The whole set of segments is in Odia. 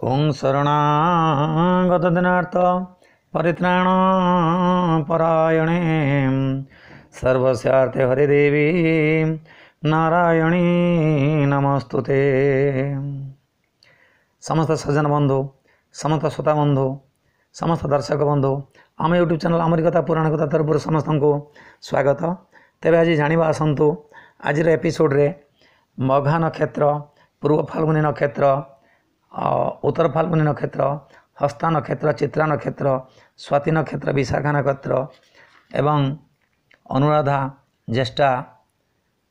ଓଁ ଶରଣାଗତ ଦିନାର୍ଥ ପରିତ୍ରାଣ ପରାୟଣେ ସର୍ବସ୍ୟାର୍ଥେ ହରିଦେବୀ ନାରାୟଣୀ ନମସ୍ତୁତେ। ସମସ୍ତ ସଜ୍ଜନ ବନ୍ଧୁ, ସମସ୍ତ ଶ୍ରୋତା ବନ୍ଧୁ, ସମସ୍ତ ଦର୍ଶକ ବନ୍ଧୁ, ଆମ ୟୁଟ୍ୟୁବ୍ ଚ୍ୟାନେଲ୍ ଆମରି କଥା ପୁରାଣ କଥା ତରଫରୁ ସମସ୍ତଙ୍କୁ ସ୍ୱାଗତ। ତେବେ ଆଜି ଜାଣିବା ଆସନ୍ତୁ ଆଜିର ଏପିସୋଡ଼ରେ ମଘା ନକ୍ଷତ୍ର, ପୂର୍ବ ଫାଲ୍ଗୁନୀ ନକ୍ଷତ୍ର, ଉତ୍ତର ଫାଲ୍ଗୁନୀ ନକ୍ଷତ୍ର, ହସ୍ତା ନକ୍ଷତ୍ର, ଚିତ୍ରା ନକ୍ଷତ୍ର, ସ୍ୱାତୀ ନକ୍ଷତ୍ର, ବିଶାଖା ନକ୍ଷତ୍ର ଏବଂ ଅନୁରାଧା, ଜ୍ୟେଷ୍ଠା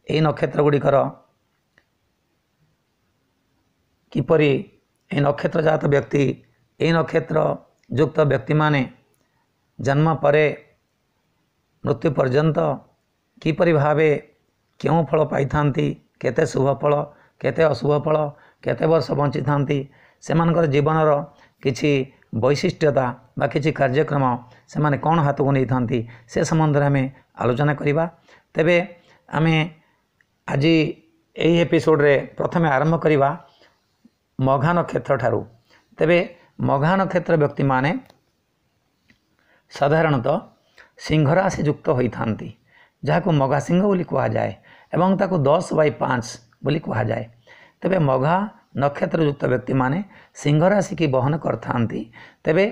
ଏହି ନକ୍ଷତ୍ର ଗୁଡ଼ିକର କିପରି ଏହି ନକ୍ଷତ୍ର ଜାତ ବ୍ୟକ୍ତି, ଏହି ନକ୍ଷତ୍ର ଯୁକ୍ତ ବ୍ୟକ୍ତିମାନେ ଜନ୍ମ ପରେ ମୃତ୍ୟୁ ପର୍ଯ୍ୟନ୍ତ କିପରି ଭାବେ କେଉଁ ଫଳ ପାଇଥାନ୍ତି, କେତେ ଶୁଭ ଫଳ, କେତେ ଅଶୁଭ ଫଳ, କେତେ ବର୍ଷ ବଞ୍ଚିଥାନ୍ତି, ସେମାନଙ୍କର ଜୀବନର କିଛି ବୈଶିଷ୍ଟ୍ୟତା ବା କିଛି କାର୍ଯ୍ୟକ୍ରମ ସେମାନେ କ'ଣ ହାତକୁ ନେଇଥାନ୍ତି ସେ ସମ୍ବନ୍ଧରେ ଆମେ ଆଲୋଚନା କରିବା। ତେବେ ଆମେ ଆଜି ଏହି ଏପିସୋଡ଼ରେ ପ୍ରଥମେ ଆରମ୍ଭ କରିବା ମଘା ନକ୍ଷତ୍ର ଠାରୁ। ତେବେ ମଘା ନକ୍ଷତ୍ର ବ୍ୟକ୍ତିମାନେ ସାଧାରଣତଃ ସିଂହରାଶି ଯୁକ୍ତ ହୋଇଥାନ୍ତି, ଯାହାକୁ ମଘା ସିଂହ ବୋଲି କୁହାଯାଏ ଏବଂ ତାକୁ 10/5 ବୋଲି କୁହାଯାଏ। ତେବେ ମଘା ନକ୍ଷତ୍ରଯୁକ୍ତ ବ୍ୟକ୍ତିମାନେ ସିଂହ ରାଶିକି ବହନ କରିଥାନ୍ତି। ତେବେ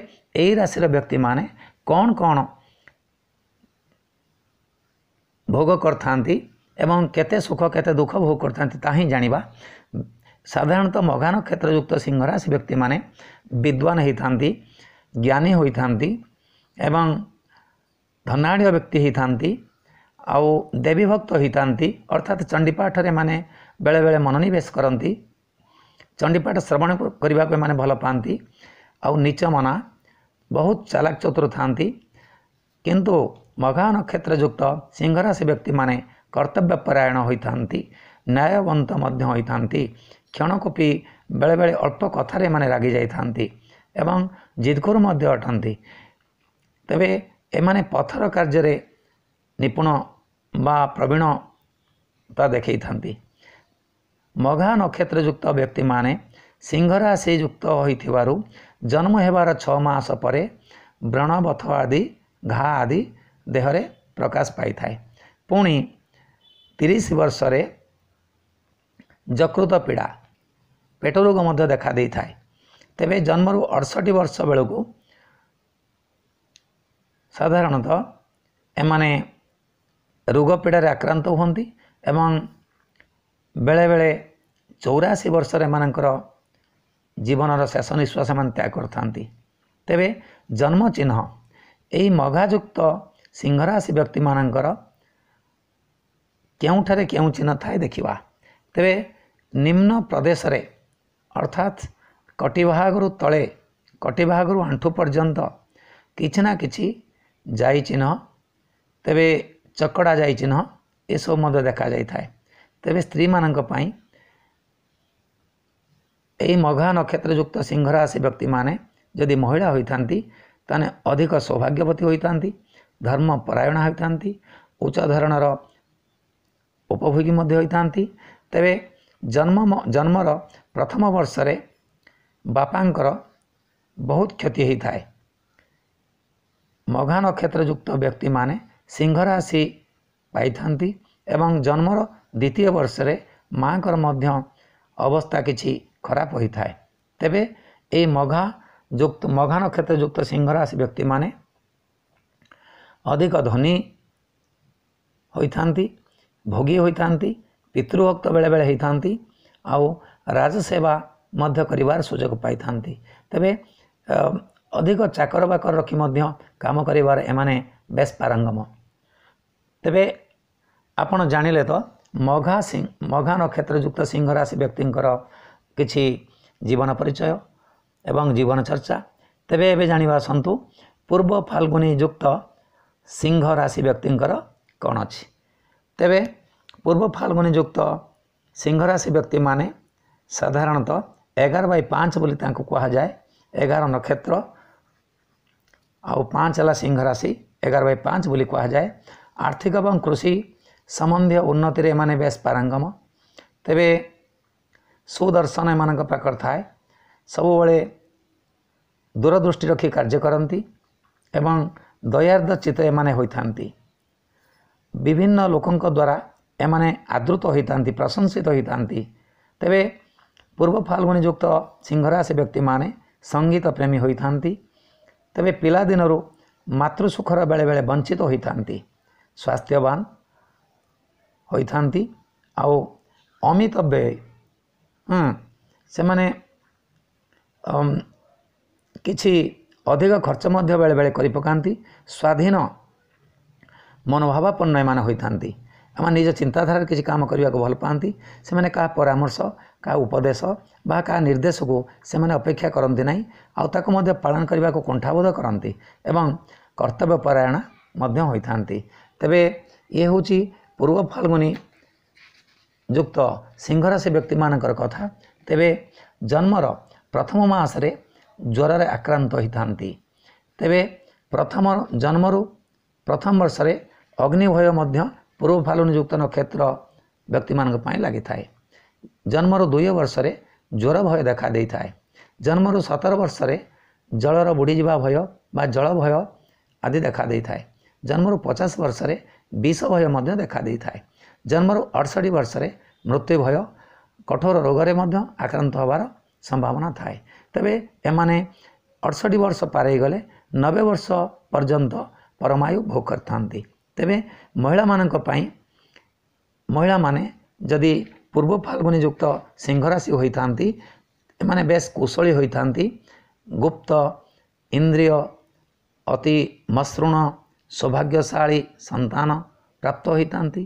ଏହି ରାଶିର ବ୍ୟକ୍ତିମାନେ କ'ଣ କ'ଣ ଭୋଗ କରିଥାନ୍ତି ଏବଂ କେତେ ସୁଖ କେତେ ଦୁଃଖ ଭୋଗ କରିଥାନ୍ତି ତାହା ହିଁ ଜାଣିବା। ସାଧାରଣତଃ ମଘା ନକ୍ଷତ୍ରଯୁକ୍ତ ସିଂହ ରାଶି ବ୍ୟକ୍ତିମାନେ ବିଦ୍ୱାନ ହୋଇଥାନ୍ତି, ଜ୍ଞାନୀ ହୋଇଥାନ୍ତି ଏବଂ ଧନାଢ଼୍ୟ ବ୍ୟକ୍ତି ହୋଇଥାନ୍ତି ଆଉ ଦେବୀ ଭକ୍ତ ହୋଇଥାନ୍ତି। ଅର୍ଥାତ୍ ଚଣ୍ଡୀପାଠରେ ଏମାନେ ବେଳେବେଳେ ମନୋନିବେଶ କରନ୍ତି, ଚଣ୍ଡୀପାଠ ଶ୍ରବଣ କରିବାକୁ ଏମାନେ ଭଲ ପାଆନ୍ତି ଆଉ ନୀଚ ମନା, ବହୁତ ଚାଲାକ ଚତୁର ଥାନ୍ତି। କିନ୍ତୁ ମଘା ନକ୍ଷତ୍ରଯୁକ୍ତ ସିଂହରାଶି ବ୍ୟକ୍ତିମାନେ କର୍ତ୍ତବ୍ୟ ପରାୟଣ ହୋଇଥାନ୍ତି, ନ୍ୟାୟବନ୍ତ ମଧ୍ୟ ହୋଇଥାନ୍ତି। କ୍ଷଣକୋପି ବେଳେବେଳେ ଅଳ୍ପ କଥାରେ ଏମାନେ ରାଗି ଯାଇଥାନ୍ତି ଏବଂ ଜିଦଖୋର ମଧ୍ୟ ଅଟନ୍ତି। ତେବେ ଏମାନେ ପଥର କାର୍ଯ୍ୟରେ ନିପୁଣ ବା ପ୍ରବୀଣତା ଦେଖାଇଥାନ୍ତି। ମଘା ନକ୍ଷତ୍ରଯୁକ୍ତ ବ୍ୟକ୍ତିମାନେ ସିଂହରାଶି ଯୁକ୍ତ ହୋଇଥିବାରୁ ଜନ୍ମ ହେବାର 6 ମାସ ପରେ ବ୍ରଣବଥ ଆଦି ଘା ଆଦି ଦେହରେ ପ୍ରକାଶ ପାଇଥାଏ। ପୁଣି 30 ବର୍ଷରେ ଯକୃତ ପୀଡ଼ା, ପେଟ ରୋଗ ମଧ୍ୟ ଦେଖା ଦେଇଥାଏ। ତେବେ ଜନ୍ମରୁ 68 ବର୍ଷ ବେଳକୁ ସାଧାରଣତଃ ଏମାନେ ରୋଗ ପୀଡ଼ାରେ ଆକ୍ରାନ୍ତ ହୁଅନ୍ତି ଏବଂ ବେଳେବେଳେ 84 ବର୍ଷରେ ଏମାନଙ୍କର ଜୀବନର ଶେଷ ନିଶ୍ୱାସ ଏମାନେ ତ୍ୟାଗ କରିଥାନ୍ତି। ତେବେ ଜନ୍ମ ଚିହ୍ନ ଏହି ମଘାଯୁକ୍ତ ସିଂହରାଶି ବ୍ୟକ୍ତିମାନଙ୍କର କେଉଁଠାରେ କେଉଁ ଚିହ୍ନ ଥାଏ ଦେଖିବା। ତେବେ ନିମ୍ନ ପ୍ରଦେଶରେ ଅର୍ଥାତ୍ କଟିଭାଗରୁ ତଳେ, କଟିଭାଗରୁ ଆଣ୍ଠୁ ପର୍ଯ୍ୟନ୍ତ କିଛି ନା କିଛି ଯାଇ ଚିହ୍ନ, ତେବେ ଚକଡ଼ା ଯାଇ ଚିହ୍ନ ଏସବୁ ମଧ୍ୟ ଦେଖାଯାଇଥାଏ। ତେବେ ସ୍ତ୍ରୀମାନଙ୍କ ପାଇଁ ଏହି ମଘା ନକ୍ଷତ୍ରଯୁକ୍ତ ସିଂହରାଶି ବ୍ୟକ୍ତିମାନେ ଯଦି ମହିଳା ହୋଇଥାନ୍ତି ତାହେଲେ ଅଧିକ ସୌଭାଗ୍ୟବତୀ ହୋଇଥାନ୍ତି, ଧର୍ମପରାୟଣ ହୋଇଥାନ୍ତି, ଉଚ୍ଚ ଧରଣର ଉପଭୋଗୀ ମଧ୍ୟ ହୋଇଥାନ୍ତି। ତେବେ ଜନ୍ମର ପ୍ରଥମ ବର୍ଷରେ ବାପାଙ୍କର ବହୁତ କ୍ଷତି ହୋଇଥାଏ। ମଘା ନକ୍ଷତ୍ରଯୁକ୍ତ ବ୍ୟକ୍ତିମାନେ ସିଂହରାଶି ପାଇଥାନ୍ତି ଏବଂ ଜନ୍ମର ଦ୍ୱିତୀୟ ବର୍ଷରେ ମାଆଙ୍କର ମଧ୍ୟ ଅବସ୍ଥା କିଛି ଖରାପ ହୋଇଥାଏ। ତେବେ ଏହି ମଘା ନକ୍ଷତ୍ରଯୁକ୍ତ ସିଂହରାଶି ବ୍ୟକ୍ତିମାନେ ଅଧିକ ଧନୀ ହୋଇଥାନ୍ତି, ଭୋଗୀ ହୋଇଥାନ୍ତି, ପିତୃଭକ୍ତ ବେଳେବେଳେ ହୋଇଥାନ୍ତି ଆଉ ରାଜସେବା ମଧ୍ୟ କରିବାର ସୁଯୋଗ ପାଇଥାନ୍ତି। ତେବେ ଅଧିକ ଚାକର ବାକର ରଖି ମଧ୍ୟ କାମ କରିବାର ଏମାନେ ବେଶ ପାରଙ୍ଗମ। ତେବେ ଆପଣ ଜାଣିଲେ ତ ମଘା ନକ୍ଷତ୍ରଯୁକ୍ତ ସିଂହରାଶି ବ୍ୟକ୍ତିଙ୍କର କିଛି ଜୀବନ ପରିଚୟ ଏବଂ ଜୀବନ ଚର୍ଚ୍ଚା। ତେବେ ଏବେ ଜାଣିବା ଆସନ୍ତୁ ପୂର୍ବ ଫାଲ୍ଗୁନୀ ଯୁକ୍ତ ସିଂହ ରାଶି ବ୍ୟକ୍ତିଙ୍କର କ'ଣ ଅଛି। ତେବେ ପୂର୍ବ ଫାଲ୍ଗୁନୀ ଯୁକ୍ତ ସିଂହ ରାଶି ବ୍ୟକ୍ତିମାନେ ସାଧାରଣତଃ 11/5 ବୋଲି ତାଙ୍କୁ କୁହାଯାଏ। 11 ନକ୍ଷତ୍ର ଆଉ 5 ହେଲା ସିଂହ ରାଶି, 11/5 ବୋଲି କୁହାଯାଏ। ଆର୍ଥିକ ଏବଂ କୃଷି ସମ୍ବନ୍ଧୀୟ ଉନ୍ନତିରେ ଏମାନେ ବେଶ ପାରଙ୍ଗମ। ତେବେ ସୁଦର୍ଶନ ଏମାନଙ୍କ ପାଖରେ ଥାଏ। ସବୁବେଳେ ଦୂରଦୃଷ୍ଟି ରଖି କାର୍ଯ୍ୟ କରନ୍ତି ଏବଂ ଦୟାର୍ଦ୍ଦ ଚିତ୍ତ ଏମାନେ ହୋଇଥାନ୍ତି। ବିଭିନ୍ନ ଲୋକଙ୍କ ଦ୍ୱାରା ଏମାନେ ଆଦୃତ ହୋଇଥାନ୍ତି, ପ୍ରଶଂସିତ ହୋଇଥାନ୍ତି। ତେବେ ପୂର୍ବ ଫାଲ୍ଗୁନୀ ଯୁକ୍ତ ସିଂହରାଶି ବ୍ୟକ୍ତିମାନେ ସଙ୍ଗୀତ ପ୍ରେମୀ ହୋଇଥାନ୍ତି। ତେବେ ପିଲାଦିନରୁ ମାତୃସୁଖର ବେଳେବେଳେ ବଞ୍ଚିତ ହୋଇଥାନ୍ତି, ସ୍ୱାସ୍ଥ୍ୟବାନ ହୋଇଥାନ୍ତି ଆଉ ଅମିତ ବ୍ୟୟ, ସେମାନେ କିଛି ଅଧିକ ଖର୍ଚ୍ଚ ମଧ୍ୟ ବେଳେବେଳେ କରିପକାନ୍ତି। ସ୍ୱାଧୀନ ମନୋଭାବାପନ୍ନ ଏମାନେ ହୋଇଥାନ୍ତି। ଏମାନେ ନିଜ ଚିନ୍ତାଧାରାରେ କିଛି କାମ କରିବାକୁ ଭଲ ପାଆନ୍ତି। ସେମାନେ କାହା ପରାମର୍ଶ, କାହା ଉପଦେଶ ବା କାହା ନିର୍ଦ୍ଦେଶକୁ ସେମାନେ ଅପେକ୍ଷା କରନ୍ତି ନାହିଁ, ଆଉ ତାକୁ ମଧ୍ୟ ପାଳନ କରିବାକୁ କୁଣ୍ଠାବୋଧ କରନ୍ତି ଏବଂ କର୍ତ୍ତବ୍ୟ ପରାୟଣ ମଧ୍ୟ ହୋଇଥାନ୍ତି। ତେବେ ଇଏ ହେଉଛି ପୂର୍ବ ଫାଲ୍ଗୁନୀ ଯୁକ୍ତ ସିଂହରାଶି ବ୍ୟକ୍ତିମାନଙ୍କର କଥା। ତେବେ ଜନ୍ମର ପ୍ରଥମ ମାସରେ ଜ୍ୱରରେ ଆକ୍ରାନ୍ତ ହୋଇଥାନ୍ତି। ତେବେ ପ୍ରଥମ ଜନ୍ମରୁ ପ୍ରଥମ ବର୍ଷରେ ଅଗ୍ନିଭୟ ମଧ୍ୟ ପୂର୍ବ ଫାଲ୍ଗୁନୀ ଯୁକ୍ତ ନକ୍ଷତ୍ର ବ୍ୟକ୍ତିମାନଙ୍କ ପାଇଁ ଲାଗିଥାଏ। ଜନ୍ମରୁ 2 ବର୍ଷରେ ଜ୍ୱର ଭୟ ଦେଖା ଦେଇଥାଏ। ଜନ୍ମରୁ 17 ବର୍ଷରେ ଜଳର ବୁଡ଼ିଯିବା ଭୟ ବା ଜଳ ଭୟ ଆଦି ଦେଖା ଦେଇଥାଏ। ଜନ୍ମରୁ 50 ବର୍ଷରେ ବିଷ ଭୟ ମଧ୍ୟ ଦେଖା ଦେଇଥାଏ। ଜନ୍ମରୁ 68 ବର୍ଷରେ ମୃତ୍ୟୁ ଭୟ, କଠୋର ରୋଗରେ ମଧ୍ୟ ଆକ୍ରାନ୍ତ ହେବାର ସମ୍ଭାବନା ଥାଏ। ତେବେ ଏମାନେ 68 ବର୍ଷ ପାର ହେଇଗଲେ 90 ବର୍ଷ ପର୍ଯ୍ୟନ୍ତ ପରମାୟୁ ଭୋଗ କରିଥାନ୍ତି। ତେବେ ମହିଳାମାନଙ୍କ ପାଇଁ, ମହିଳାମାନେ ଯଦି ପୂର୍ବ ଫାଲ୍ଗୁନୀ ଯୁକ୍ତ ସିଂହରାଶି ହୋଇଥାନ୍ତି, ଏମାନେ ବେଶ କୁଶଳୀ ହୋଇଥାନ୍ତି। ଗୁପ୍ତ, ଇନ୍ଦ୍ରିୟ, ଅତି ମସୃଣ, ସୌଭାଗ୍ୟଶାଳୀ ସନ୍ତାନ ପ୍ରାପ୍ତ ହୋଇଥାନ୍ତି।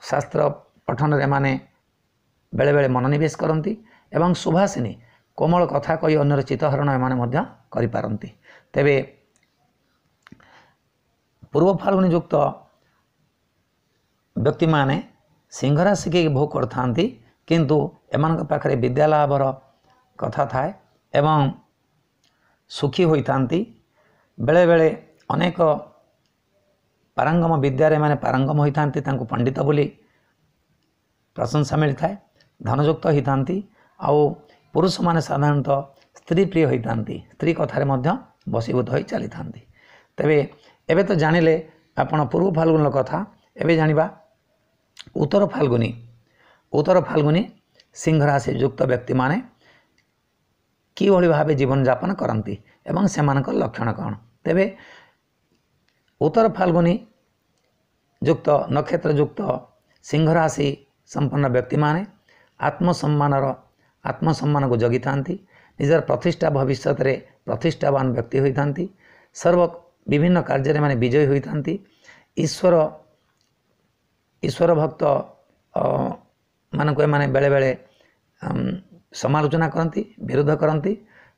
ଶାସ୍ତ୍ର ପଠନରେ ଏମାନେ ବେଳେବେଳେ ମନୋନିବେଶ କରନ୍ତି ଏବଂ ସୁଭାଷିନୀ କୋମଳ କଥା କହି ଅନ୍ୟର ଚିତ୍ତହରଣ ଏମାନେ ମଧ୍ୟ କରିପାରନ୍ତି। ତେବେ ପୂର୍ବ ଫାଲ୍ଗୁନୀ ଯୁକ୍ତ ବ୍ୟକ୍ତିମାନେ ସିଂହରାଶିକି ଭୋଗ କରିଥାନ୍ତି, କିନ୍ତୁ ଏମାନଙ୍କ ପାଖରେ ବିଦ୍ୟାଲାଭର କଥା ଥାଏ ଏବଂ ସୁଖୀ ହୋଇଥାନ୍ତି। ବେଳେବେଳେ ଅନେକ ପାରଙ୍ଗମ ବିଦ୍ୟାରେ ଏମାନେ ପାରଙ୍ଗମ ହୋଇଥାନ୍ତି, ତାଙ୍କୁ ପଣ୍ଡିତ ବୋଲି ପ୍ରଶଂସା ମିଳିଥାଏ, ଧନଯୁକ୍ତ ହୋଇଥାନ୍ତି। ଆଉ ପୁରୁଷମାନେ ସାଧାରଣତଃ ସ୍ତ୍ରୀ ପ୍ରିୟ ହୋଇଥାନ୍ତି, ସ୍ତ୍ରୀ କଥାରେ ମଧ୍ୟ ବଶୀଭୂତ ହୋଇ ଚାଲିଥାନ୍ତି। ତେବେ ଏବେ ତ ଜାଣିଲେ ଆପଣ ପୂର୍ବ ଫାଲ୍ଗୁନୀର କଥା, ଏବେ ଜାଣିବା ଉତ୍ତର ଫାଲ୍ଗୁନୀ। ଉତ୍ତର ଫାଲ୍ଗୁନୀ ସିଂହରାଶି ଯୁକ୍ତ ବ୍ୟକ୍ତିମାନେ କିଭଳି ଭାବେ ଜୀବନଯାପନ କରନ୍ତି ଏବଂ ସେମାନଙ୍କ ଲକ୍ଷଣ କ'ଣ। ତେବେ ଉତ୍ତର ଫାଲ୍ଗୁନୀ ଯୁକ୍ତ ନକ୍ଷତ୍ରଯୁକ୍ତ ସିଂହରାଶି ସମ୍ପନ୍ନ ବ୍ୟକ୍ତିମାନେ ଆତ୍ମସମ୍ମାନକୁ ଜଗିଥାନ୍ତି, ନିଜର ପ୍ରତିଷ୍ଠା ଭବିଷ୍ୟତରେ ପ୍ରତିଷ୍ଠାବାନ ବ୍ୟକ୍ତି ହୋଇଥାନ୍ତି, ସର୍ବ ବିଭିନ୍ନ କାର୍ଯ୍ୟରେ ମାନେ ବିଜୟୀ ହୋଇଥାନ୍ତି, ଈଶ୍ୱର ଭକ୍ତ ମାନଙ୍କୁ ଏମାନେ ବେଳେବେଳେ ସମାଲୋଚନା କରନ୍ତି, ବିରୋଧ କରନ୍ତି।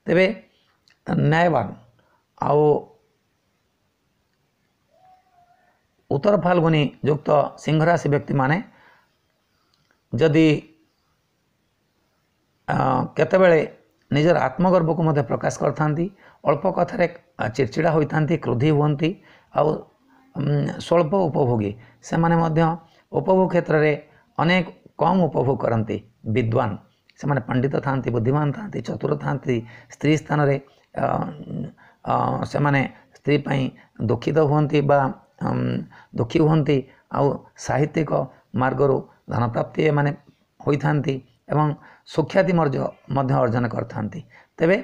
ତେବେ ନ୍ୟାୟବାନ ଆଉ ଉତ୍ତର ଫାଲ୍ଗୁନୀ ଯୁକ୍ତ ସିଂହରାଶି ବ୍ୟକ୍ତିମାନେ ଯଦି କେତେବେଳେ ନିଜର ଆତ୍ମଗର୍ବକୁ ମଧ୍ୟ ପ୍ରକାଶ କରିଥାନ୍ତି, ଅଳ୍ପ କଥାରେ ଚିଡ଼ଚିଡ଼ା ହୋଇଥାନ୍ତି, କ୍ରୋଧୀ ହୁଅନ୍ତି ଆଉ ସ୍ୱଳ୍ପ ଉପଭୋଗୀ। ସେମାନେ ମଧ୍ୟ ଉପଭୋଗ କ୍ଷେତ୍ରରେ ଅନେକ କମ୍ ଉପଭୋଗ କରନ୍ତି। ବିଦ୍ୱାନ ସେମାନେ ପଣ୍ଡିତ ଥାନ୍ତି, ବୁଦ୍ଧିମାନ ଥାନ୍ତି, ଚତୁର ଥାନ୍ତି। ସ୍ତ୍ରୀ ସ୍ଥାନରେ ସେମାନେ ସ୍ତ୍ରୀ ପାଇଁ ଦୁଃଖିତ ହୁଅନ୍ତି ବା ଦୁଃଖୀ ହୁଅନ୍ତି ଆଉ ସାହିତ୍ୟିକ ମାର୍ଗରୁ ଧନପ୍ରାପ୍ତି ଏମାନେ ହୋଇଥାନ୍ତି ଏବଂ ସୁଖ୍ୟାତି ମଧ୍ୟ ଅର୍ଜନ କରିଥାନ୍ତି। ତେବେ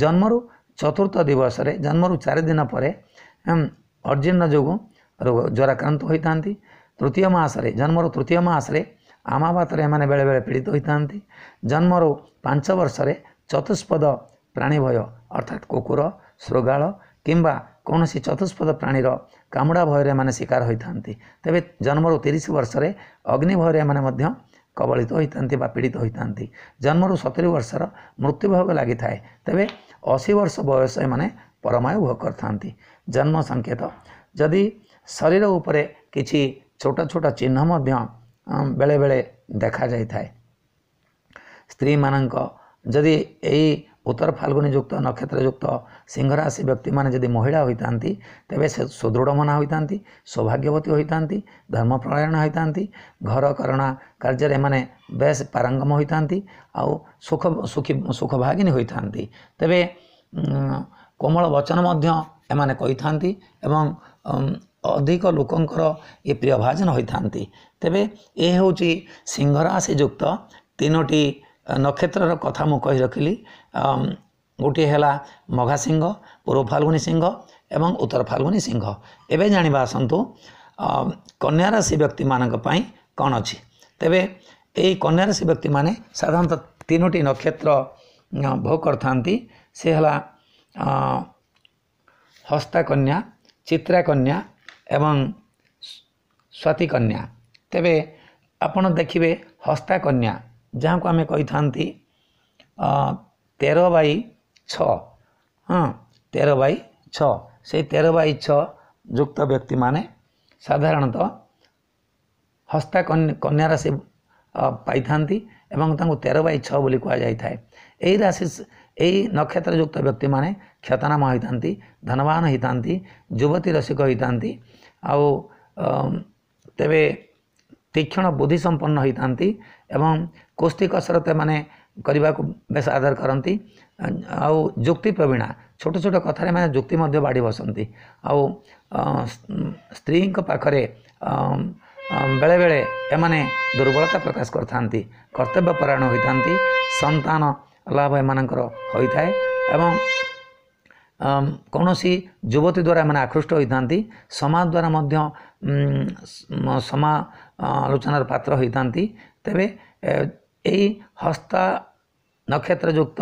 ଜନ୍ମରୁ ଚତୁର୍ଥ ଦିବସରେ, ଜନ୍ମରୁ 4 ଦିନ ପରେ ଅଜୀର୍ଣ୍ଣ ଯୋଗୁଁ ରୋଗ ଜ୍ୱରାକ୍ରାନ୍ତ ହୋଇଥାନ୍ତି। ତୃତୀୟ ମାସରେ, ଜନ୍ମରୁ ତୃତୀୟ ମାସରେ ଆମାବାତରେ ଏମାନେ ବେଳେବେଳେ ପୀଡ଼ିତ ହୋଇଥାନ୍ତି। ଜନ୍ମରୁ 5 ବର୍ଷରେ ଚତୁଷ୍ପଦ ପ୍ରାଣୀ ଭୟ, ଅର୍ଥାତ୍ କୁକୁର, ଶୃଗାଳ କିମ୍ବା କୌଣସି ଚତୁଷ୍ପଦ ପ୍ରାଣୀର କାମୁଡ଼ା ଭୟରେ ଏମାନେ ଶିକାର ହୋଇଥାନ୍ତି। ତେବେ ଜନ୍ମରୁ 30 ବର୍ଷରେ ଅଗ୍ନି ଭୟରେ ଏମାନେ ମଧ୍ୟ କବଳିତ ହୋଇଥାନ୍ତି ବା ପୀଡ଼ିତ ହୋଇଥାନ୍ତି। ଜନ୍ମରୁ 70 ବର୍ଷର ମୃତ୍ୟୁ ଭୋଗ ଲାଗିଥାଏ। ତେବେ 80 ବର୍ଷ ବୟସ ଏମାନେ ପରମାୟୁ ଭୋଗ କରିଥାନ୍ତି। ଜନ୍ମ ସଂକେତ, ଯଦି ଶରୀର ଉପରେ କିଛି ଛୋଟ ଛୋଟ ଚିହ୍ନ ମଧ୍ୟ ବେଳେବେଳେ ଦେଖାଯାଇଥାଏ। ସ୍ତ୍ରୀମାନଙ୍କ ଯଦି ଏଇ ଉତ୍ତର ଫାଲ୍ଗୁନୀ ଯୁକ୍ତ ନକ୍ଷତ୍ରଯୁକ୍ତ ସିଂହରାଶି ବ୍ୟକ୍ତିମାନେ ଯଦି ମହିଳା ହୋଇଥାନ୍ତି, ତେବେ ସେ ସୁଦୃଢ଼ ମନା ହୋଇଥାନ୍ତି, ସୌଭାଗ୍ୟବତୀ ହୋଇଥାନ୍ତି, ଧର୍ମପରାୟଣ ହୋଇଥାନ୍ତି, ଘର କରଣା କାର୍ଯ୍ୟରେ ଏମାନେ ବେଶ ପାରଙ୍ଗମ ହୋଇଥାନ୍ତି ଆଉ ସୁଖ ସୁଖୀ ସୁଖଭାଗିନୀ ହୋଇଥାନ୍ତି। ତେବେ କୋମଳ ବଚନ ମଧ୍ୟ ଏମାନେ କହିଥାନ୍ତି ଏବଂ ଅଧିକ ଲୋକଙ୍କର ଏ ପ୍ରିୟଭାଜନ ହୋଇଥାନ୍ତି। ତେବେ ଏ ହେଉଛି ସିଂହରାଶି ଯୁକ୍ତ ତିନୋଟି ନକ୍ଷତ୍ରର କଥା ମୁଁ କହି ରଖିଲି। ଗୋଟିଏ ହେଲା ମଘା ସିଂହ, ପୂର୍ବ ଫାଲ୍ଗୁନୀ ସିଂହ ଏବଂ ଉତ୍ତର ଫାଲ୍ଗୁନୀ ସିଂହ। ଏବେ ଜାଣିବା ଆସନ୍ତୁ କନ୍ୟା ରାଶି ବ୍ୟକ୍ତିମାନଙ୍କ ପାଇଁ କ'ଣ ଅଛି। ତେବେ ଏଇ କନ୍ୟା ରାଶି ବ୍ୟକ୍ତିମାନେ ସାଧାରଣତଃ ତିନୋଟି ନକ୍ଷତ୍ର ଭୋଗ କରିଥାନ୍ତି। ସେ ହେଲା ହସ୍ତା କନ୍ୟା, ଚିତ୍ରା କନ୍ୟା ଏବଂ ସ୍ୱାତି କନ୍ୟା। ତେବେ ଆପଣ ଦେଖିବେ ହସ୍ତା କନ୍ୟା, ଯାହାକୁ ଆମେ କହିଥାନ୍ତି 13/6, ହଁ, 13/6, ସେଇ 13/6 ଯୁକ୍ତ ବ୍ୟକ୍ତିମାନେ ସାଧାରଣତଃ ହସ୍ତା କନ୍ୟା ରାଶି ପାଇଥାନ୍ତି ଏବଂ ତାଙ୍କୁ 13/6 ବୋଲି କୁହାଯାଇଥାଏ। ଏହି ରାଶି, ଏହି ନକ୍ଷତ୍ରଯୁକ୍ତ ବ୍ୟକ୍ତିମାନେ ଖ୍ୟାତନାମା ହୋଇଥାନ୍ତି, ଧନବାନ ହୋଇଥାନ୍ତି, ଯୁବତୀ ରସିକ ହୋଇଥାନ୍ତି ଆଉ ତେବେ ତୀକ୍ଷ୍ଣ ବୁଦ୍ଧି ସମ୍ପନ୍ନ ହୋଇଥାନ୍ତି ଏବଂ କୁସ୍ତି କସରତ ଏମାନେ କରିବାକୁ ବେଶ ଆଦର କରନ୍ତି ଆଉ ଯୁକ୍ତି ପ୍ରବୀଣା, ଛୋଟ ଛୋଟ କଥାରେ ଏମାନେ ଯୁକ୍ତି ମଧ୍ୟ ବାଢ଼ି ବସନ୍ତି ଆଉ ସ୍ତ୍ରୀଙ୍କ ପାଖରେ ବେଳେବେଳେ ଏମାନେ ଦୁର୍ବଳତା ପ୍ରକାଶ କରିଥାନ୍ତି, କର୍ତ୍ତବ୍ୟ ପରାୟଣ ହୋଇଥାନ୍ତି, ସନ୍ତାନ ଲାଭ ଏମାନଙ୍କର ହୋଇଥାଏ ଏବଂ କୌଣସି ଯୁବତୀ ଦ୍ୱାରା ଏମାନେ ଆକୃଷ୍ଟ ହୋଇଥାନ୍ତି, ସମାଜ ଦ୍ୱାରା ମଧ୍ୟ ସମାଲୋଚନାର ପାତ୍ର ହୋଇଥାନ୍ତି। ତେବେ ଏଇ ହସ୍ତା ନକ୍ଷତ୍ରଯୁକ୍ତ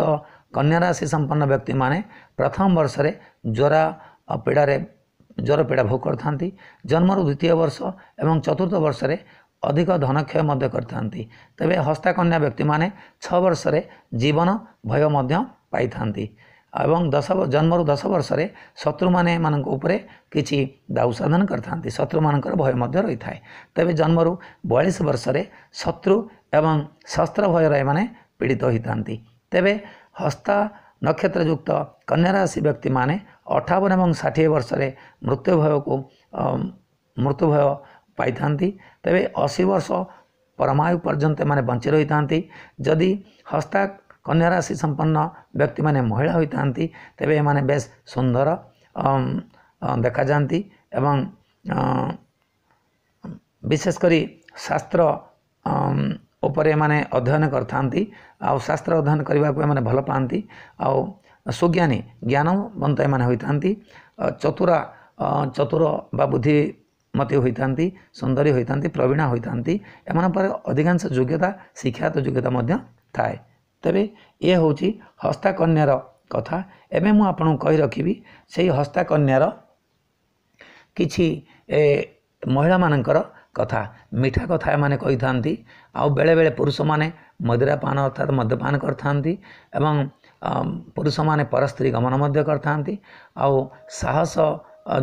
କନ୍ୟା ରାଶି ସମ୍ପନ୍ନ ବ୍ୟକ୍ତିମାନେ ପ୍ରଥମ ବର୍ଷରେ ଜ୍ୱର ପୀଡ଼ାରେ ଜ୍ୱର ପୀଡ଼ା ଭୋଗ କରିଥାନ୍ତି। ଜନ୍ମରୁ ଦ୍ୱିତୀୟ ବର୍ଷ ଏବଂ ଚତୁର୍ଥ ବର୍ଷରେ ଅଧିକ ଧନକ୍ଷୟ ମଧ୍ୟ କରିଥାନ୍ତି। ତେବେ ହସ୍ତାକନ୍ୟା ବ୍ୟକ୍ତିମାନେ 6 ବର୍ଷରେ ଜୀବନ ଭୟ ମଧ୍ୟ ପାଇଥାନ୍ତି ଏବଂ ଜନ୍ମରୁ 10 ବର୍ଷରେ ଶତ୍ରୁମାନେ ଏମାନଙ୍କ ଉପରେ କିଛି ଦାଉ ସାଧନ କରିଥାନ୍ତି, ଶତ୍ରୁମାନଙ୍କର ଭୟ ମଧ୍ୟ ରହିଥାଏ। ତେବେ ଜନ୍ମରୁ 42 ବର୍ଷରେ ଶତ୍ରୁ ଏବଂ ଶସ୍ତ୍ର ଭୟରେ ଏମାନେ ପୀଡ଼ିତ ହୋଇଥାନ୍ତି। ତେବେ ହସ୍ତା ନକ୍ଷତ୍ରଯୁକ୍ତ କନ୍ୟା ରାଶି ବ୍ୟକ୍ତିମାନେ 58 ଏବଂ 60 ବର୍ଷରେ ମୃତ୍ୟୁ ଭୟ ପାଇଥାନ୍ତି। ତେବେ 80 ବର୍ଷ ପରମାୟୁ ପର୍ଯ୍ୟନ୍ତ ଏମାନେ ବଞ୍ଚି ରହିଥାନ୍ତି। ଯଦି ହସ୍ତା କନ୍ୟା ରାଶି ସମ୍ପନ୍ନ ବ୍ୟକ୍ତିମାନେ ମହିଳା ହୋଇଥାନ୍ତି, ତେବେ ଏମାନେ ବେଶ ସୁନ୍ଦର ଦେଖାଯାଆନ୍ତି ଏବଂ ବିଶେଷ କରି ଶାସ୍ତ୍ର ଉପରେ ଏମାନେ ଅଧ୍ୟୟନ କରିଥାନ୍ତି ଆଉ ଶାସ୍ତ୍ର ଅଧ୍ୟୟନ କରିବାକୁ ଏମାନେ ଭଲ ପାଆନ୍ତି ଆଉ ସୁଜ୍ଞାନୀ ଜ୍ଞାନବନ୍ତ ଏମାନେ ହୋଇଥାନ୍ତି, ଚତୁର ବା ବୁଦ୍ଧିମତୀ ହୋଇଥାନ୍ତି, ସୁନ୍ଦରୀ ହୋଇଥାନ୍ତି, ପ୍ରବୀଣା ହୋଇଥାନ୍ତି। ଏମାନଙ୍କ ପରେ ଅଧିକାଂଶ ଯୋଗ୍ୟତା ଶିକ୍ଷାଗତ ଯୋଗ୍ୟତା ମଧ୍ୟ ଥାଏ। ତେବେ ଏ ହେଉଛି ହସ୍ତାକନ୍ୟାର କଥା। ଏବେ ମୁଁ ଆପଣଙ୍କୁ କହି ରଖିବି ସେଇ ହସ୍ତାକନ୍ୟାର କିଛି ମହିଳାମାନଙ୍କର କଥା। ମିଠା କଥା ଏମାନେ କହିଥାନ୍ତି ଆଉ ବେଳେବେଳେ ପୁରୁଷମାନେ ମଦିରାପାନ ଅର୍ଥାତ୍ ମଦ୍ୟପାନ କରିଥାନ୍ତି ଏବଂ ପୁରୁଷମାନେ ପରସ୍ତ୍ରୀ ଗମନ ମଧ୍ୟ କରିଥାନ୍ତି ଆଉ ସାହସ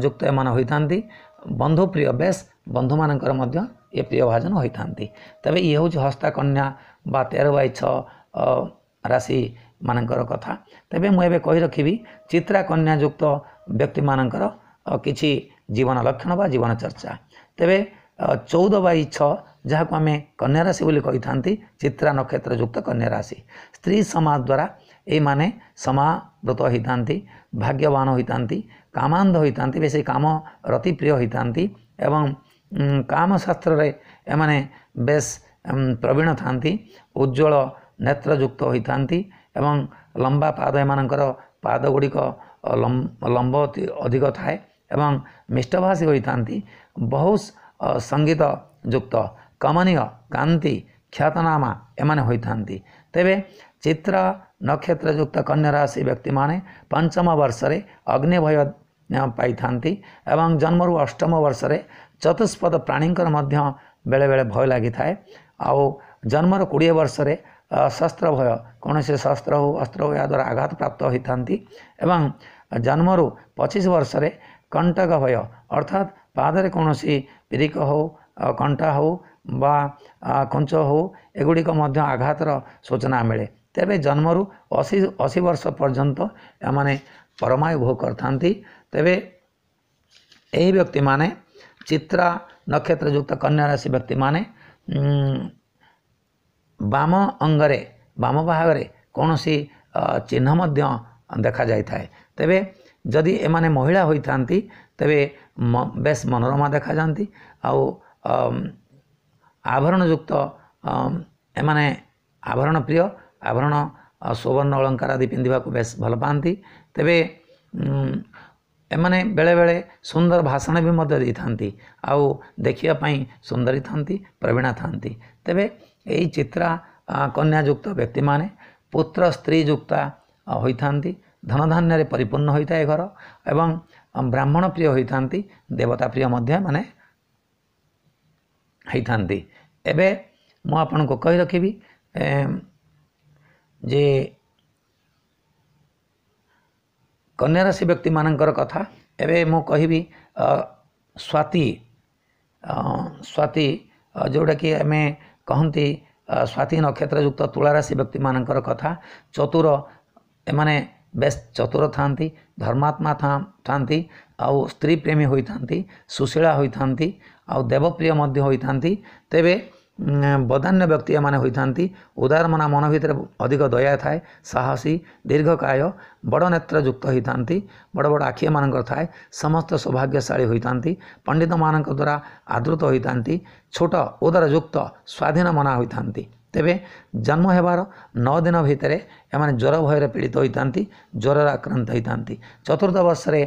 ଯୁକ୍ତ ଏମାନେ ହୋଇଥାନ୍ତି, ବନ୍ଧୁପ୍ରିୟ ବେଶ ବନ୍ଧୁମାନଙ୍କର ମଧ୍ୟ ଏ ପ୍ରିୟଭାଜନ ହୋଇଥାନ୍ତି। ତେବେ ଇଏ ହେଉଛି ହସ୍ତାକନ୍ୟା ବା 13/6 ରାଶିମାନଙ୍କର କଥା। ତେବେ ମୁଁ ଏବେ କହି ରଖିବି ଚିତ୍ରା କନ୍ୟାଯୁକ୍ତ ବ୍ୟକ୍ତିମାନଙ୍କର କିଛି ଜୀବନ ଲକ୍ଷଣ ବା ଜୀବନ ଚର୍ଚ୍ଚା। ତେବେ 14/6 ଯାହାକୁ ଆମେ କନ୍ୟା ରାଶି ବୋଲି କହିଥାନ୍ତି, ଚିତ୍ରା ନକ୍ଷତ୍ରଯୁକ୍ତ କନ୍ୟା ରାଶି, ସ୍ତ୍ରୀ ସମାଜ ଦ୍ୱାରା ଏଇମାନେ ସମାବୃତ ହୋଇଥାନ୍ତି, ଭାଗ୍ୟବାନ ହୋଇଥାନ୍ତି, କାମାନ୍ଧ ହୋଇଥାନ୍ତି, ବେଶୀ କାମ ରତିପ୍ରିୟ ହୋଇଥାନ୍ତି ଏବଂ କାମଶାସ୍ତ୍ରରେ ଏମାନେ ବେଶ ପ୍ରବୀଣ ଥାନ୍ତି, ଉଜ୍ଜ୍ୱଳ ନେତ୍ରଯୁକ୍ତ ହୋଇଥାନ୍ତି ଏବଂ ଲମ୍ବା ପାଦ, ଏମାନଙ୍କର ପାଦ ଗୁଡ଼ିକ ଲମ୍ବ ଅଧିକ ଥାଏ ଏବଂ ମିଷ୍ଟଭାଷୀ ହୋଇଥାନ୍ତି, ବହୁ ସଙ୍ଗୀତ ଯୁକ୍ତ, କମନୀୟ, କାନ୍ତି, ଖ୍ୟାତନାମା ଏମାନେ ହୋଇଥାନ୍ତି। ତେବେ ଚିତ୍ରା ନକ୍ଷତ୍ରଯୁକ୍ତ କନ୍ୟା ରାଶି ବ୍ୟକ୍ତିମାନେ ପଞ୍ଚମ ବର୍ଷରେ ଅଗ୍ନିଭୟ ପାଇଥାନ୍ତି ଏବଂ ଜନ୍ମରୁ ଅଷ୍ଟମ ବର୍ଷରେ ଚତୁଷ୍ପଦ ପ୍ରାଣୀଙ୍କର ମଧ୍ୟ ବେଳେବେଳେ ଭୟ ଲାଗିଥାଏ। ଆଉ ଜନ୍ମର 20 ବର୍ଷରେ ଶସ୍ତ୍ର ଭୟ, କୌଣସି ଶସ୍ତ୍ର ହେଉ ଅସ୍ତ୍ର ହେଉ ଏହାଦ୍ୱାରା ଆଘାତ ପ୍ରାପ୍ତ ହୋଇଥାନ୍ତି ଏବଂ ଜନ୍ମରୁ 25 ବର୍ଷରେ କଣ୍ଟକ ଭୟ, ଅର୍ଥାତ୍ ପାଦରେ କୌଣସି ପିରିକ ହେଉ, କଣ୍ଟା ହେଉ ବା କଞ୍ଚ ହେଉ, ଏଗୁଡ଼ିକ ମଧ୍ୟ ଆଘାତର ସୂଚନା ମିଳେ। ତେବେ ଜନ୍ମରୁ 80 ବର୍ଷ ପର୍ଯ୍ୟନ୍ତ ଏମାନେ ପରମାୟୁ ଭୋଗ କରିଥାନ୍ତି। ତେବେ ଏହି ବ୍ୟକ୍ତିମାନେ ଚିତ୍ରା ନକ୍ଷତ୍ରଯୁକ୍ତ କନ୍ୟା ରାଶି ବ୍ୟକ୍ତିମାନେ ବାମ ଅଙ୍ଗରେ, ବାମ ଭାଗରେ କୌଣସି ଚିହ୍ନ ମଧ୍ୟ ଦେଖାଯାଇଥାଏ। ତେବେ ଯଦି ଏମାନେ ମହିଳା ହୋଇଥାନ୍ତି ତେବେ ବେଶ ମନୋରମା ଦେଖାଯାଆନ୍ତି। ଆଉ ଆଭରଣଯୁକ୍ତ ଏମାନେ ଆଭରଣ ପ୍ରିୟ, ଆଭରଣ ସୁବର୍ଣ୍ଣ ଅଳଙ୍କାର ଆଦି ପିନ୍ଧିବାକୁ ବେଶ ଭଲ ପାଆନ୍ତି। ତେବେ ଏମାନେ ବେଳେବେଳେ ସୁନ୍ଦର ଭାଷଣ ବି ମଧ୍ୟ ଦେଇଥାନ୍ତି ଆଉ ଦେଖିବା ପାଇଁ ସୁନ୍ଦରୀ ଥାନ୍ତି, ପ୍ରବୀଣା ଥାନ୍ତି। ତେବେ ଏହି ଚିତ୍ରା କନ୍ୟାଯୁକ୍ତ ବ୍ୟକ୍ତିମାନେ ପୁତ୍ର ସ୍ତ୍ରୀଯୁକ୍ତା ହୋଇଥାନ୍ତି, ଧନଧାନ୍ୟରେ ପରିପୂର୍ଣ୍ଣ ହୋଇଥାଏ ଘର ଏବଂ ବ୍ରାହ୍ମଣ ପ୍ରିୟ ହୋଇଥାନ୍ତି, ଦେବତା ପ୍ରିୟ ମଧ୍ୟ ମାନେ ହେଇଥାନ୍ତି। ଏବେ ମୁଁ ଆପଣଙ୍କୁ କହି ରଖିବି ଯେ କନ୍ୟା ରାଶି ବ୍ୟକ୍ତିମାନଙ୍କର କଥା। ଏବେ ମୁଁ କହିବି ସ୍ୱାତି, ସ୍ୱାତି ଯେଉଁଟାକି ଆମେ କହନ୍ତି ସ୍ୱାତି ନକ୍ଷତ୍ରଯୁକ୍ତ ତୁଳା ରାଶି ବ୍ୟକ୍ତିମାନଙ୍କର କଥା। ଚତୁର, ଏମାନେ ବେଶ ଚତୁର ଥାନ୍ତି, ଧର୍ମାତ୍ମା ଥାନ୍ତି ଆଉ ସ୍ତ୍ରୀ ପ୍ରେମୀ ହୋଇଥାନ୍ତି, ସୁଶୀଳା ହୋଇଥାନ୍ତି ଆଉ ଦେବପ୍ରିୟ ମଧ୍ୟ ହୋଇଥାନ୍ତି। ତେବେ ବଦାନ୍ୟ ବ୍ୟକ୍ତି ଏମାନେ ହୋଇଥାନ୍ତି। ଉଦାରମନା, ମନ ଭିତରେ ଅଧିକ ଦୟା ଥାଏ, ସାହସୀ, ଦୀର୍ଘକାୟ, ବଡ଼ ନେତ୍ରଯୁକ୍ତ ହୋଇଥାନ୍ତି, ବଡ଼ ବଡ଼ ଆଖି ଏମାନଙ୍କର ଥାଏ, ସମସ୍ତ ସୌଭାଗ୍ୟଶାଳୀ ହୋଇଥାନ୍ତି, ପଣ୍ଡିତମାନଙ୍କ ଦ୍ୱାରା ଆଦୃତ ହୋଇଥାନ୍ତି, ଛୋଟ ଉଦରଯୁକ୍ତ ସ୍ୱାଧୀନ ମନା ହୋଇଥାନ୍ତି। ତେବେ ଜନ୍ମ ହେବାର 9 ଦିନ ଭିତରେ ଏମାନେ ଜ୍ୱର ଭୟରେ ପୀଡ଼ିତ ହୋଇଥାନ୍ତି, ଜ୍ୱରରେ ଆକ୍ରାନ୍ତ ହୋଇଥାନ୍ତି। ଚତୁର୍ଥ ବର୍ଷରେ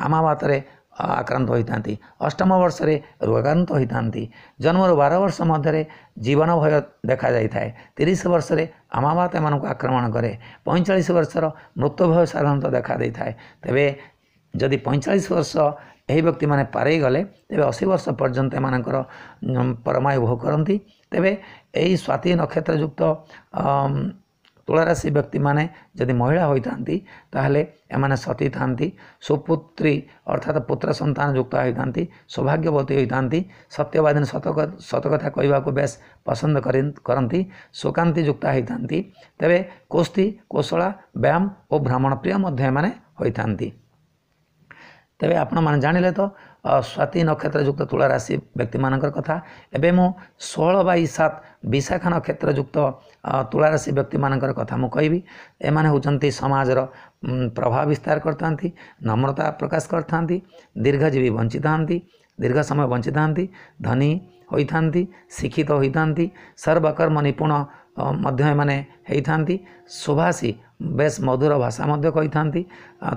ଆମାବାତରେ ଆକ୍ରାନ୍ତ ହୋଇଥାନ୍ତି, ଅଷ୍ଟମ ବର୍ଷରେ ରୋଗାକ୍ରାନ୍ତ ହୋଇଥାନ୍ତି। ଜନ୍ମରୁ 12 ବର୍ଷ ମଧ୍ୟରେ ଜୀବନ ଭୟ ଦେଖାଯାଇଥାଏ। 30 ବର୍ଷରେ ଆମାବାତ ଏମାନଙ୍କୁ ଆକ୍ରମଣ କରେ। 45 ବର୍ଷର ମୃତ୍ୟୁ ଭୟ ସାଧାରଣତଃ ଦେଖା ଦେଇଥାଏ। ତେବେ ଯଦି 45 ବର୍ଷ ଏହି ବ୍ୟକ୍ତିମାନେ ପାରେଇ ଗଲେ ତେବେ 80 ବର୍ଷ ପର୍ଯ୍ୟନ୍ତ ଏମାନଙ୍କର ପରମାୟୁ ଭୋଗ କରନ୍ତି। ତେବେ ଏହି ସ୍ୱାତି ନକ୍ଷତ୍ରଯୁକ୍ତ ତୁଳାରାଶି ବ୍ୟକ୍ତିମାନେ ଯଦି ମହିଳା ହୋଇଥାନ୍ତି ତାହେଲେ ଏମାନେ ସତୀ ଥାନ୍ତି, ସୁପୁତ୍ରୀ ଅର୍ଥାତ୍ ପୁତ୍ର ସନ୍ତାନ ଯୁକ୍ତ ହୋଇଥାନ୍ତି, ସୌଭାଗ୍ୟବତୀ ହୋଇଥାନ୍ତି, ସତ୍ୟବାଦିନୀ, ସତ କଥା କହିବାକୁ ବେଶ ପସନ୍ଦ କରନ୍ତି, ସୁକାନ୍ତି ଯୁକ୍ତା ହୋଇଥାନ୍ତି। ତେବେ କୁସ୍ତି, କୋଶଳା, ବ୍ୟାୟାମ ଓ ଭ୍ରମଣ ପ୍ରିୟ ମଧ୍ୟ ଏମାନେ ହୋଇଥାନ୍ତି। ତେବେ ଆପଣମାନେ ଜାଣିଲେ ତ ସ୍ୱାତି ନକ୍ଷତ୍ରଯୁକ୍ତ ତୁଳା ରାଶି ବ୍ୟକ୍ତିମାନଙ୍କର କଥା। ଏବେ ମୁଁ 16/7 ବିଶାଖା ନକ୍ଷତ୍ରଯୁକ୍ତ ତୁଳା ରାଶି ବ୍ୟକ୍ତିମାନଙ୍କର କଥା ମୁଁ କହିବି। ଏମାନେ ହେଉଛନ୍ତି ସମାଜର ପ୍ରଭାବ ବିସ୍ତାର କରିଥାନ୍ତି, ନମ୍ରତା ପ୍ରକାଶ କରିଥାନ୍ତି, ଦୀର୍ଘଜୀବୀ ବଞ୍ଚିଥାନ୍ତି, ଦୀର୍ଘ ସମୟ ବଞ୍ଚିଥାନ୍ତି, ଧନୀ ହୋଇଥାନ୍ତି, ଶିକ୍ଷିତ ହୋଇଥାନ୍ତି, ସର୍ବକର୍ମ ନିପୁଣ ମଧ୍ୟ ଏମାନେ ହେଇଥାନ୍ତି, ସୁଭାଷୀ, ବେଶ ମଧୁର ଭାଷା ମଧ୍ୟ କହିଥାନ୍ତି।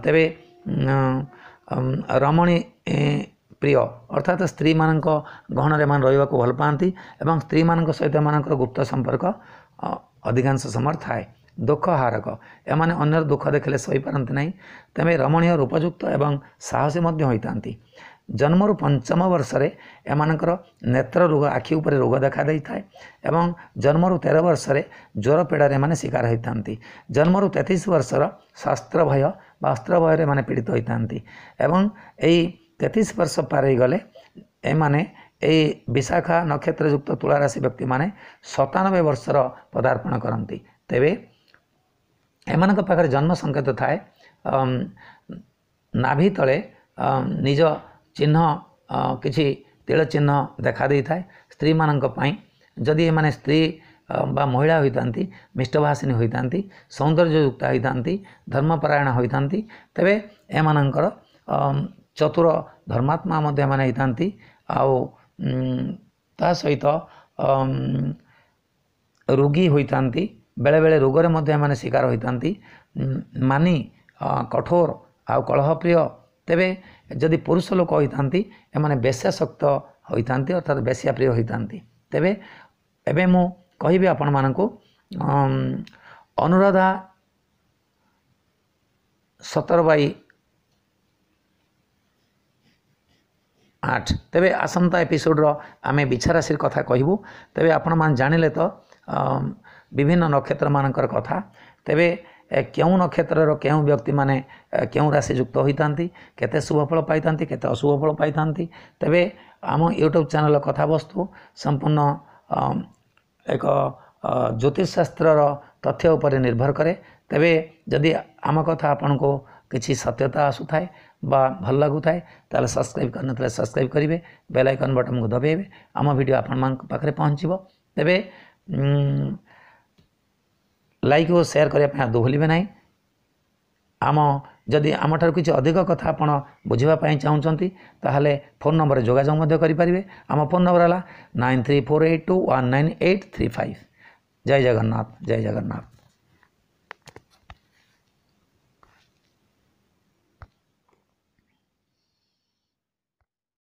ତେବେ ରମଣୀ ପ୍ରିୟ ଅର୍ଥାତ୍ ସ୍ତ୍ରୀମାନଙ୍କ ଗହଣରେ ଏମାନେ ରହିବାକୁ ଭଲ ପାଆନ୍ତି ଏବଂ ସ୍ତ୍ରୀମାନଙ୍କ ସହିତ ଏମାନଙ୍କର ଗୁପ୍ତ ସମ୍ପର୍କ ଅଧିକାଂଶ ସମୟରେ ଥାଏ। ଦୁଃଖ ହାରକ, ଏମାନେ ଅନ୍ୟର ଦୁଃଖ ଦେଖିଲେ ସହିପାରନ୍ତି ନାହିଁ। ତେବେ ରମଣୀୟ, ରୂପଯୁକ୍ତ ଏବଂ ସାହସୀ ମଧ୍ୟ ହୋଇଥାନ୍ତି। ଜନ୍ମରୁ 5ମ ବର୍ଷରେ ଏମାନଙ୍କର ନେତ୍ର ରୋଗ, ଆଖି ଉପରେ ରୋଗ ଦେଖା ଦେଇଥାଏ ଏବଂ ଜନ୍ମରୁ 13 ବର୍ଷରେ ଜ୍ୱର ପୀଡ଼ାରେ ଏମାନେ ଶିକାର ହୋଇଥାନ୍ତି। ଜନ୍ମରୁ 33 ବର୍ଷର ଶାସ୍ତ୍ର ଭୟ ବା ଅସ୍ତ୍ର ଭୟରେ ଏମାନେ ପୀଡ଼ିତ ହୋଇଥାନ୍ତି ଏବଂ ଏହି 33 ବର୍ଷ ପାରେଇ ଗଲେ ଏମାନେ ଏହି ବିଶାଖା ନକ୍ଷତ୍ରଯୁକ୍ତ ତୁଳାରାଶି ବ୍ୟକ୍ତିମାନେ 97 ବର୍ଷର ପଦାର୍ପଣ କରନ୍ତି। ତେବେ ଏମାନଙ୍କ ପାଖରେ ଜନ୍ମ ସଂକେତ ଥାଏ, ନାଭି ତଳେ ନିଜ ଚିହ୍ନ କିଛି ତିଳ ଚିହ୍ନ ଦେଖା ଦେଇଥାଏ। ସ୍ତ୍ରୀମାନଙ୍କ ପାଇଁ ଯଦି ଏମାନେ ସ୍ତ୍ରୀ ବା ମହିଳା ହୋଇଥାନ୍ତି, ମିଷ୍ଟଭାଷିନୀ ହୋଇଥାନ୍ତି, ସୌନ୍ଦର୍ଯ୍ୟଯୁକ୍ତ ହୋଇଥାନ୍ତି, ଧର୍ମପରାୟଣ ହୋଇଥାନ୍ତି, ତେବେ ଏମାନଙ୍କର ଚତୁର ଧର୍ମାତ୍ମା ମଧ୍ୟ ଏମାନେ ହେଇଥାନ୍ତି। ଆଉ ତା ସହିତ ରୋଗୀ ହୋଇଥାନ୍ତି, ବେଳେବେଳେ ରୋଗରେ ମଧ୍ୟ ଏମାନେ ଶିକାର ହୋଇଥାନ୍ତି, ମାନି କଠୋର ଆଉ କଳହପ୍ରିୟ। ତେବେ ଯଦି ପୁରୁଷ ଲୋକ ହୋଇଥାନ୍ତି ଏମାନେ ବେଶ୍ୟାସକ୍ତ ହୋଇଥାନ୍ତି, ଅର୍ଥାତ୍ ବେଶ୍ୟାପ୍ରିୟ ହୋଇଥାନ୍ତି। ତେବେ ଏବେ ମୁଁ କହିବି ଆପଣମାନଙ୍କୁ ଅନୁରାଧା 17/8। ତେବେ ଆସନ୍ତା ଏପିସୋଡ଼ର ଆମେ ବିଛା ରାଶିର କଥା କହିବୁ। ତେବେ ଆପଣମାନେ ଜାଣିଲେ ତ ବିଭିନ୍ନ ନକ୍ଷତ୍ରମାନଙ୍କର କଥା। ତେବେ କେଉଁ ନକ୍ଷତ୍ରର କେଉଁ ବ୍ୟକ୍ତିମାନେ କେଉଁ ରାଶି ଯୁକ୍ତ ହୋଇଥାନ୍ତି, କେତେ ଶୁଭ ଫଳ ପାଇଥାନ୍ତି, କେତେ ଅଶୁଭ ଫଳ ପାଇଥାନ୍ତି, ତେବେ ଆମ ୟୁଟ୍ୟୁବ୍ ଚ୍ୟାନେଲ୍ କଥାବସ୍ତୁ ସମ୍ପୂର୍ଣ୍ଣ ଏକ ଜ୍ୟୋତିଷଶାସ୍ତ୍ରର ତଥ୍ୟ ଉପରେ ନିର୍ଭର କରେ। ତେବେ ଯଦି ଆମ କଥା ଆପଣଙ୍କୁ କିଛି ସତ୍ୟତା ଆସୁଥାଏ ବା ଭଲ ଲାଗୁଥାଏ, ତାହେଲେ ସବସ୍କ୍ରାଇବ୍ କରିନଥିଲେ ସବସ୍କ୍ରାଇବ୍ କରିବେ, ବେଲ୍ ଆଇକନ୍ ବଟନ୍କୁ ଦବାଇବେ, ଆମ ଭିଡ଼ିଓ ଆପଣମାନଙ୍କ ପାଖରେ ପହଞ୍ଚିବ। ତେବେ ଲାଇକ୍ ଓ ସେୟାର କରିବା ପାଇଁ ଆଦୌ ଭୁଲିବେ ନାହିଁ। ଆମ ଯଦି ଆମଠାରୁ କିଛି ଅଧିକ କଥା ଆପଣ ବୁଝିବା ପାଇଁ ଚାହୁଁଛନ୍ତି, ତାହେଲେ ଫୋନ୍ ନମ୍ବରରେ ଯୋଗାଯୋଗ ମଧ୍ୟ କରିପାରିବେ। ଆମ ଫୋନ୍ ନମ୍ବର ହେଲା 9348219835। ଜୟ ଜଗନ୍ନାଥ, ଜୟ ଜଗନ୍ନାଥ।